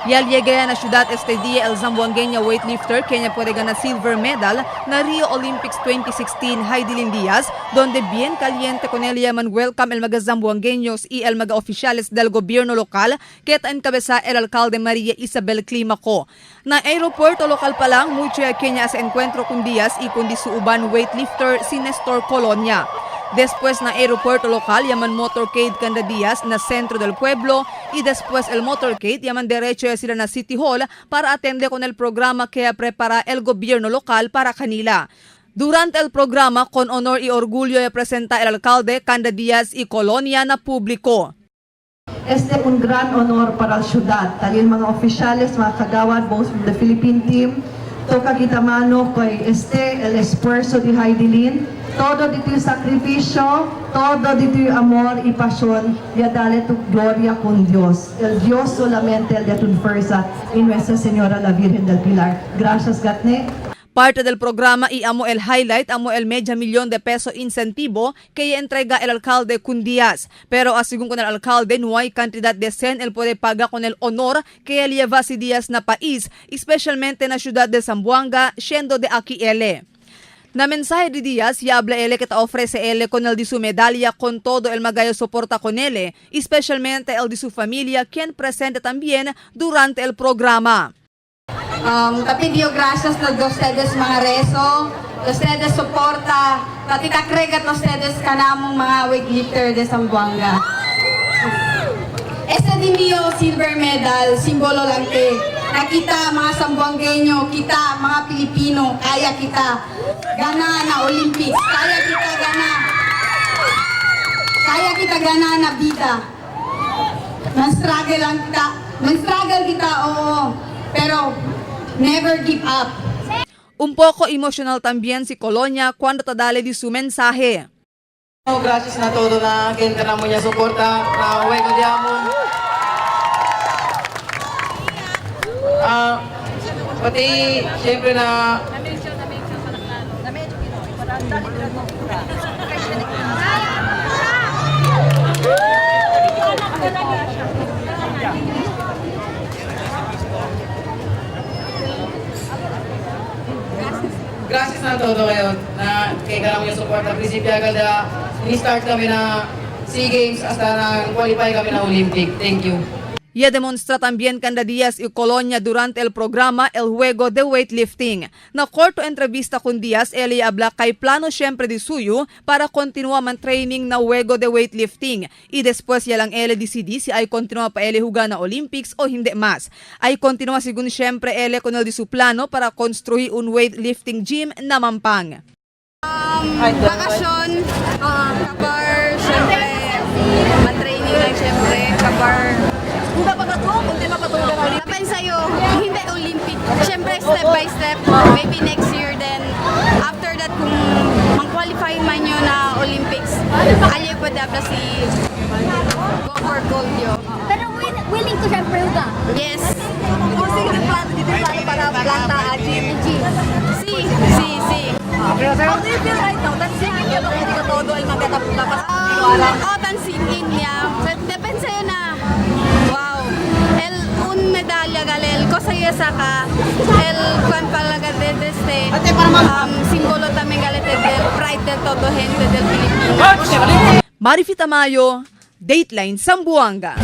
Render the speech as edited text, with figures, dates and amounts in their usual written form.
Y al llegar a la ciudad este día, el zamboangueña weightlifter, quien puede ganar silver medal na Rio Olympics 2016, Hidilyn Diaz, donde bien caliente con él llaman welcome el mga zamboangueños y el mga oficiales del gobierno local que encabeza el alcalde María Isabel Climaco. Na aeropuerto local pa lang, mucho ya kenya sa encuentro con Diaz y con di su uban weightlifter si Nestor Colonia. Después na aeropuerto local, yaman motorcade kanda Diaz na centro del pueblo y después el motorcade yaman derecho ya sila na City Hall para atender con el programa que prepara el gobierno local para kanila. Durante el programa, con honor y orgullo ya presenta el alcalde Canda Diaz y Colonia na publiko. Este un gran honor para la ciudad. Talil mga oficiales, mga kagawad, both from the Philippine team. Toka kita mano kay este el esfuerzo de Hidilyn. Todo dito yung sakripisyo, todo dito yung amor y pasión, ya dale tu gloria con Dios. El Dios solamente el de tu fuerza y Nuestra Señora la Virgen del Pilar. Gracias, Gatne. Parte del programa y amo el highlight, amo el media millón de peso incentivo que entrega el alcalde con Díaz. Pero según con el alcalde, no hay cantidad de cen él puede pagar con el honor que él lleva si Díaz na país, especialmente na ciudad de Zamboanga, siendo de aquí él. Na mensaje de Díaz, ya habla él que te ofrece él con el de su medalla con todo el magayo soporta con él, especialmente el de su familia, quien presente también durante el programa. Tapi Dio gracias na ustedes mga reso, ustedes suporta, pati takregat ustedes kanamong mga weightlifter de Zamboanga. Este di mio silver medal, simbolo lang te. Nakita mga Zamboangueño, kita mga Pilipino, kaya kita gana na Olympics, kaya kita gana. Kaya kita gana na bida. Man-struggle lang kita, man-struggle kita, oo. Pero never give up. Un poco emocional también si Colonia cuando tadale di su mensaje. Gracias na todo na gente na mo niya suporta na juego de amon. Pati siyempre na Gracias na todo kayo na kay ka yung suporta. Prinsipyo agad na ni-start kami na SEA Games hasta na qualify kami na Olympic. Thank you. Ya demonstra también Canda Díaz y Colonia durante el programa El Juego de Weightlifting. Na corto entrevista con Díaz, él habla kay plano siyempre de suyo para continua man training na juego de weightlifting. Y después ya lang él decidi si ay continua pa él jugar na Olympics o hindi mas. Ay continua según siyempre él con el de su plano para construir un weightlifting gym na Mampang. Bakasyon, kabar, syempre, man-training lang syempre, kabar. Dapat sa'yo, hindi Olympic. Syempre, step by step, maybe next year then. After that, kung mang-qualify man yun na Olympics, alay pa dapat si go for gold yun. Pero willing to syempre ka. Yes. Kung sino yung plano dito, yung plano para planta a gym. Si, si, si. How do you feel right now? Tansingin niya ba kung hindi ka todo ay magkatapos hindi ko alam. Oo, tansingin niya. So, depende sa'yo na, wow, el un medalya galel, ko sa'yo sa ka, el kwan palaga de este, simbolo también galete del pride del todo gente del Pilipino. Marifi Tamayo, Dateline Zamboanga.